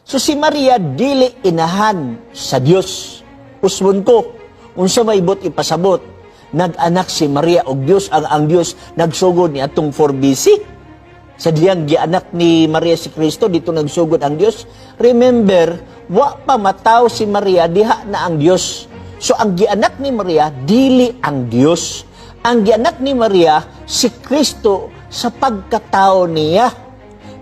So si Maria dili inahan sa Dios. Usbon ko, unsa may buot ipasabot? Nag-anak si Maria og Dios, ang Dios nagsugod ni atong 4 BC. Sa diyang gianak ni Maria si Kristo, dito nagsugod ang Dios. Remember, wa pa mataw si Maria, diha na ang Dios. So ang gianak ni Maria, dili ang Dios. Ang gianak ni Maria, si Kristo sa pagkatao niya.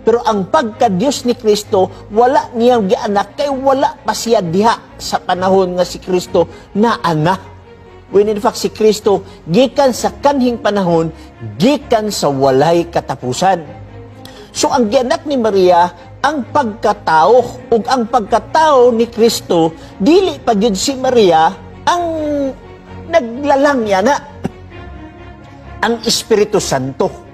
Pero ang pagka-Diyos ni Kristo, wala niyang gianak kay wala pa siya diha sa panahon nga si Kristo na anak. When in fact si Kristo, gikan sa kanhing panahon, gikan sa walay katapusan. So ang gianak ni Maria, ang pagkatao ug ang pagkatao ni Kristo, dili pa gyud si Maria ang naglalang na ang Espiritu Santo.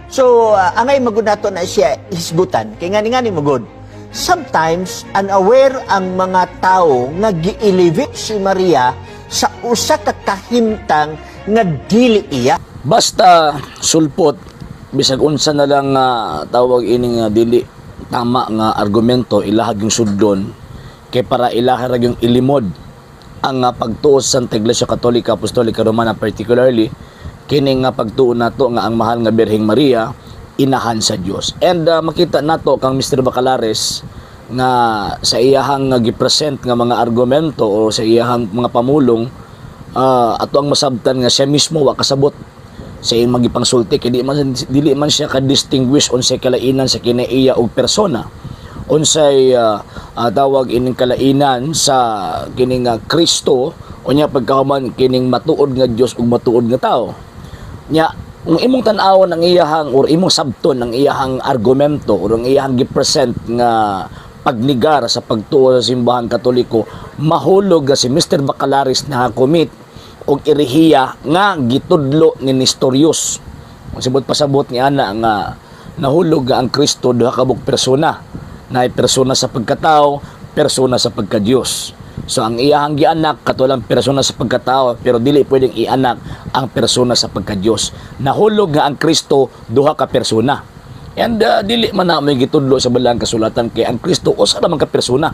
So, angay magud nato na siya hisgutan. Kay ngani ngani magud. Sometimes, unaware ang mga tao nga gi-elevate si Maria sa usa ka kahimtang nga dili iya. Basta sulpot, bisag unsa na lang nga tawag ini nga dili tama nga argumento ilahag yung sudlon kay para ilaha ra yung ilimod ang pagtuo sa Santa Iglesia Katolika Apostolika Romana, particularly kini nga pagtuo nato nga ang mahal nga Birheng Maria inahan sa Dios. And makita nato kang Mr. Bacalares nga sa iyahang nga gipresent nga mga argumento o sa iyahang mga pamulong, ato ang masabtan nga siya mismo wa kasabot sa iyang magipangsulti kay di man dili man siya ka-distinguish unsay kalainan sa kinaiya og persona, unsay tawag ining kalainan sa kining Kristo, unya pagkahuman kining matuod nga Dios ug matuod nga tao. Nya kung imong tan-awon ang iyahang or imong sabton ang iyahang argumento or ang iyahang gipresent nga pagnigar sa pagtuo sa Simbahan Katoliko, mahulog nga si Mr. Bacalaris nakakomit og erehiya nga gitudlo ni Nestorius. Kung sibot pasabot ni ana nga nahulog nga ang Kristo duha ka buok persona, na persona sa pagkatao, persona sa pagkadiyos. So ang iyahang gianak katulang persona sa pagkatao, pero dili pwedeng ianak ang persona sa pagkadiyos. Nahulog nga ang Kristo duha ka persona. And dili man na may gitudlo sa Balaang Kasulatan kay ang Kristo usa ra man ka persona.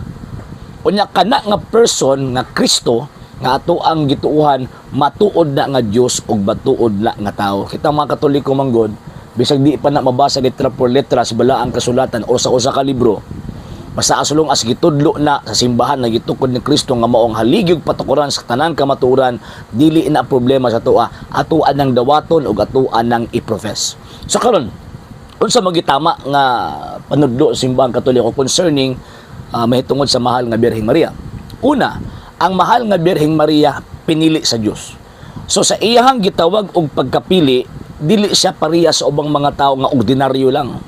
Unya kana nga person nga Kristo nga ato ang gituuhan, matuod na nga Dios ug matuod na nga tao. Kita mga Katoliko manggod, bisag di pa na mabasa letra por letra sa Balaang Kasulatan o sa usa ka libro, basta asulong as gitudlo na sa simbahan na gitukod ni Kristo nga maong haligyog patukuran sa tanan kamatuoran, dili na problema sa atoa. Atoa nang dawaton ug atoa nang i-profess. So karon, unsa magitama nga panudlo sa Simbahan Katoliko concerning mahitungod sa mahal nga Birheng Maria? Una, ang mahal nga Birheng Maria pinili sa Dios. So sa iyahang gitawag og pagkapili, dili siya pareha sa ubang mga tao nga ordinaryo lang.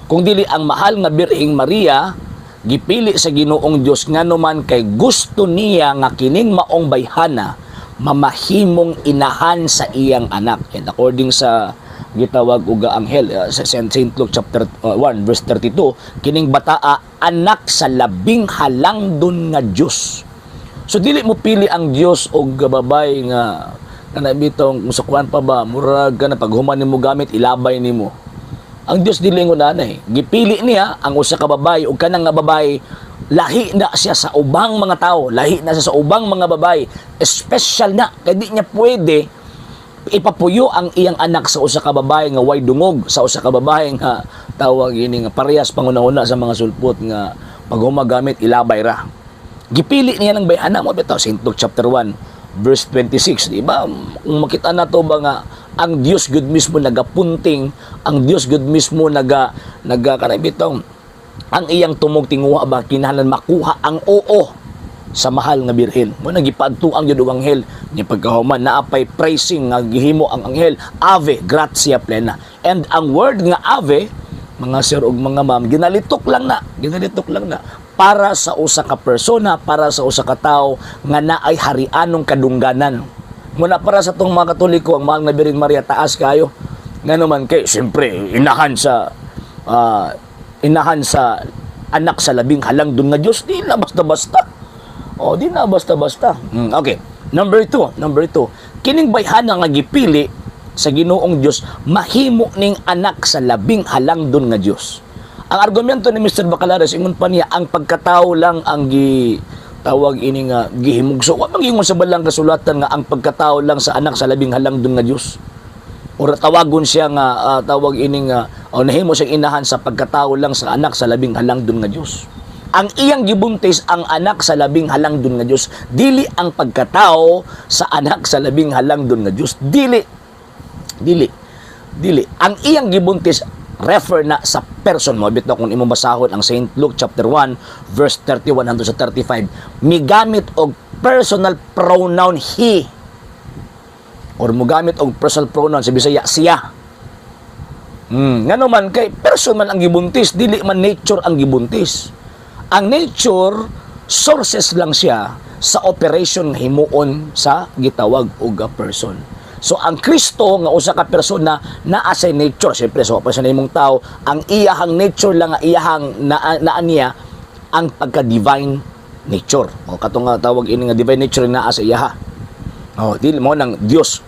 Kung dili, ang mahal nga Birheng Maria gipili sa Ginoong Dios nganuman kay gusto niya nga kining maong bayhana mamahimong inahan sa iyang anak. And according sa gitawag og anghel sa St. Luke chapter 1 verse 32, kining bataa anak sa Labing Halangdon nga Dios. So dili mo pili ang Dios og babay nga kana bitong kung sa kuan pa ba, murag kana paghuman nimo gamit, ilabay nimo. Ang Dios dili ingon anay. Gipili niya ang usa ka babae ug kanang nga babae lahi na siya sa ubang mga tao, lahi na siya sa ubang mga babae. Special na kay di niya pwede ipapuyo ang iyang anak sa usa ka babae nga way dungog, sa usa ka babae nga tawag ini nga parehas pangunahuna sa mga sulpot nga pag humagamit, ilabay ra. Gipili niya ng bayhana mo bitaw, St. Luke chapter 1 verse 26, di ba? Kung makita na to ba nga ang Dios gud mismo nagapunting, ang Dios gud mismo naga naga kanay bitaw ang iyang tumog tinguha ba, kinahanglan makuha ang oo sa mahal nga Birhen. Mo nang gipadtuang gyud og anghel nya pagkahuman naapay praising nga gihimo ang anghel, "Ave gratia plena." And ang word nga "ave," mga sir ug mga ma'am, ginalitok lang na, ginalitok lang na para sa usa ka persona, para sa usa ka tawo nga naay harianong kadungganan. Muna para sa tong mga Katoliko, ang mahal nga Birhen Maria taas kayo. Ngano man kay siyempre inahan sa anak sa Labing Halangdon nga Dios, di na basta-basta. O, di na basta-basta. Okay. Number two. Kining bayhana nga gipili sa Ginoong Dios mahimo ning anak sa Labing Halangdon nga Dios. Ang argumento ni Mr. Bacalares, ingon pa niya, ang pagkatao lang ang gi tawag ini nga gihimugso. Wa man giingon sa balang kasulatan nga ang pagkatao lang sa anak sa labing halangdon nga Dios. Or tawagon siya nga tawag ini nga o nahimo siyang inahan sa pagkatao lang sa anak sa labing halangdon nga Dios. Ang iyang gibuntis ang anak sa labing halangdon nga Dios, dili ang pagkatao sa anak sa labing halangdon nga Dios. Dili. Dili. Dili. Ang iyang gibuntis refer na sa person mo. Bitaw kung imong basahon ang St. Luke chapter 1 verse 31 hangtod sa 35, migamit og personal pronoun "he" or mugamit og personal pronoun sa Bisaya, "siya". Ngano man kay person man ang gibuntis, dili man nature ang gibuntis. Ang nature sources lang siya sa operation nga himuon sa gitawag og a person. So ang Kristo nga usa ka persona naa sa nature, siyempre sa pa siya nahimong tao, ang iyahang nature lang nga iyahang naa niya ang pagka-divine nature. O katong nga tawag ini nga divine nature naa sa iyaha. Oh, dili mo nang Dios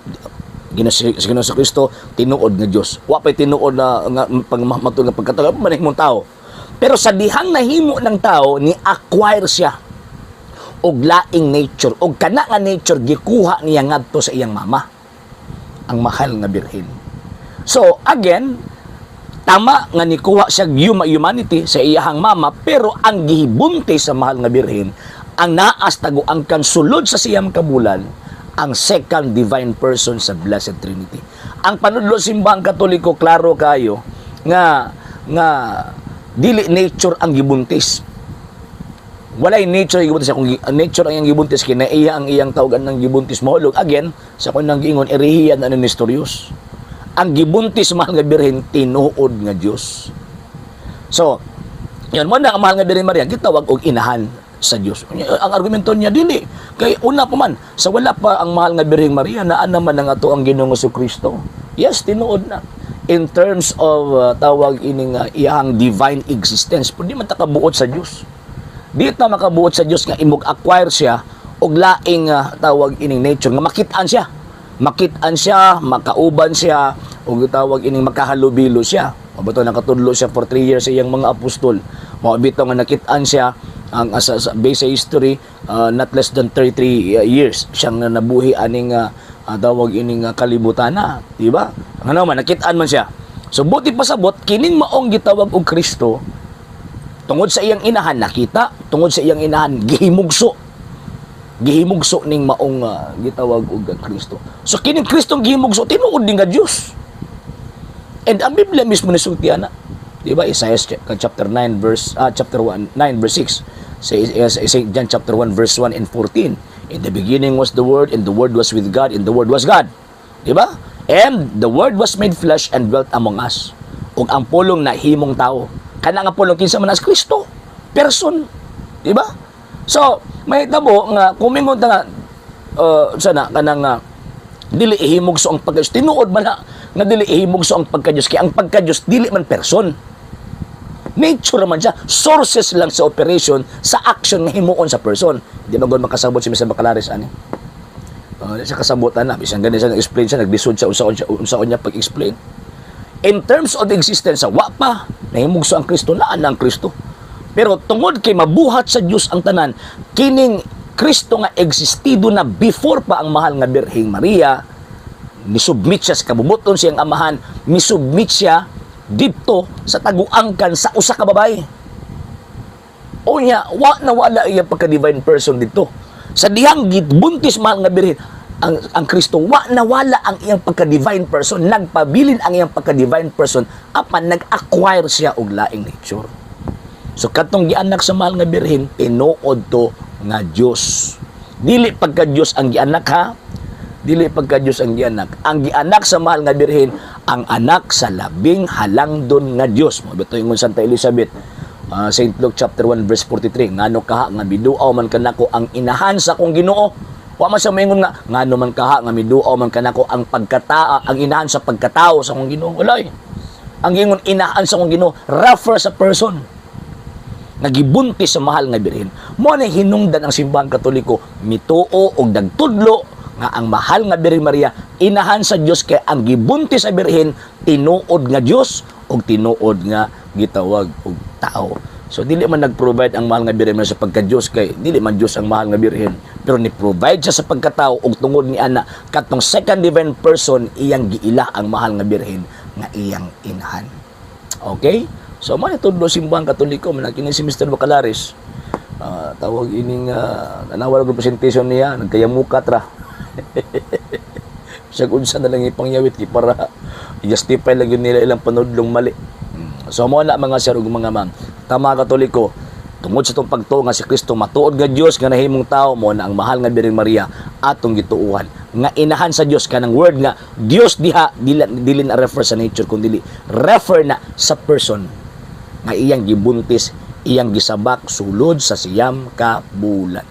Ginoo si Ginoo sa Kristo, tinuod nga Dios. Wa pay tinuod na nga pag matud nga pagkatao man mong tao. Pero sa dihang nahimo ng tao, ni acquire siya og laing nature, og kana nga nature gikuha niya ngadto sa iyang mama, ang mahal nga Birhen. So again, tama nga nikuha siya humanity sa iyahang mama, pero ang gihibuntis sa mahal nga Birhen, ang naas taguangkan sulod sa 9 ka bulan, ang second divine person sa Blessed Trinity. Ang panudlo Simbahang Katoliko klaro kayo nga nga dili nature ang gibuntis. Walay nature ang gibuntis. Kung ang nature ang iyang gibuntis, kinaiya ang iyang tawagan ng gibuntis mahulog. Again, sa kung nang giingon, erehiya na ni Nestorius. Ang gibuntis mahal nga Birhen, tinuod nga Dios. So, yun mo na ang mahal nga Birhen Maria, gitawag og inahan sa Dios. Ang argumento niya dili. Kay una pa man, sa wala pa ang mahal nga Birhen Maria, naa naman ang ato ang Ginoong Kristo. Yes, tinuod na. In terms of tawag ining iyang divine existence, pwede man ta kabuot sa Dios. Di ta makabuot sa Dios nga imog acquire siya og laing tawag ining nature nga makit-an siya. Makit-an siya, makauban siya, ug tawag ining makahalubilo siya. Mao nakatudlo siya for 3 years sa iyang mga apostol. Mao bitaw nga nakit-an siya ang sa base sa history, not less than 33 years siyang nabuhi aning tawag ining kalibutan na, di ba? Ngano man nakit-an man siya. So buti pasabot kining maong gitawag og Kristo, tungod sa iyang inahan nakita, tungod sa iyang inahan gihimugso. Gihimugso ning maong gitawag og Kristo. So kining Kristong gihimugso tinuod din nga Dios. And ang Biblia mismo nisulti ana. Di ba? Isaiah chapter 9 verse chapter 1 9 verse 6. Sa St. John chapter 1 verse 1 and 14. "In the beginning was the Word, and the Word was with God, and the Word was God." Di ba? "And the Word was made flesh and dwelt among us." Ug ang pulong nahimong tao. Kana nga pulong kinsa man as Kristo? Person. Di ba? So, may tabo nga kumingon ta nga sana kanang dili ihimugso ang pagka-Diyos. Tinuod man na nga dili ihimugso ang pagka-Diyos kay ang pagka-Diyos dili man person. Nature man siya. Sources lang sa operation, sa action nga himuon sa person. Di man gud makasabot si Mr. Bacalares ani. Siya kasabutan na. Bisan gani siya nag-explain siya, naglisod siya unsaon siya unsaon niya pag-explain. In terms of existence, wa pa nahimugso ang Kristo, naa na ang Kristo. Pero tungod kay mabuhat sa Dios ang tanan, kining Kristo nga existido na before pa ang mahal nga Birheng Maria, nisubmit siya sa kabubuton siyang amahan, misubmit siya didto sa taguangkan sa usa ka babae. Unya, wa na wala iya pagka-divine person dito. Sa dihang gibuntis mahal nga Birhen, ang Kristo, wa na wala ang iyang pagka-divine person, nagpabilin ang iyang pagka-divine person, apan nag-acquire siya og laing nature. So katong gianak sa mahal nga Birhen, tinuod to nga Dios. Dili pagka Dios ang gianak ha. Dili pagka Dios ang gianak. Ang gianak sa mahal nga Birhen, ang anak sa labing halangdon nga Dios. Mao bitaw ingon Santa Elizabeth, St. Luke chapter 1 verse 43, "Ngano kaha nga miduaw man kanako ang inahan sa akong Ginoo?" Wa man siya moingon nga ngano man kaha nga miduaw man kanako ang pagkataa, ang inahan sa pagkatao sa akong Ginoo. Wala eh. Ang giingon inahan sa akong Ginoo refer sa person nagibuntis sa mahal nga Birhen. Mo na hinungdan ang Simbahang Katoliko mituo og nagtudlo nga ang mahal nga Birhen Maria inahan sa Dios kay ang gibuntis sa Birhen tinuod nga Dios og tinuod nga gitawag og tao. So dili man nag-provide ang mahal nga Birhen sa pagka-Dios kay dili man Dios ang mahal nga Birhen, pero ni provide siya sa pagkatao ug tungod ni ana, katong second divine person, iyang giila ang mahal nga Birhen nga iyang inahan. Okay? So mo ni tudlo Simbahang Katoliko man kini si Mr. Bacalares. Tawag ining tanawa lang presentation niya, nagkayamukat ra. Bisag unsa na lang ipangyawit kay para i-justify lang yun nila ilang panudlong mali. So mo na, mga sir ug mga ma'am. Tama Katoliko, tungod sa itong pagtuo nga si Kristo matuod nga Dios nga nahimong tao, mo na ang mahal nga Birhen Maria atong gituuhan nga inahan sa Dios. Kanang word nga Dios diha, dili, dili na refer sa nature kundi refer na sa person nga iyang gibuntis, iyang gisabak sulod sa 9 ka bulan.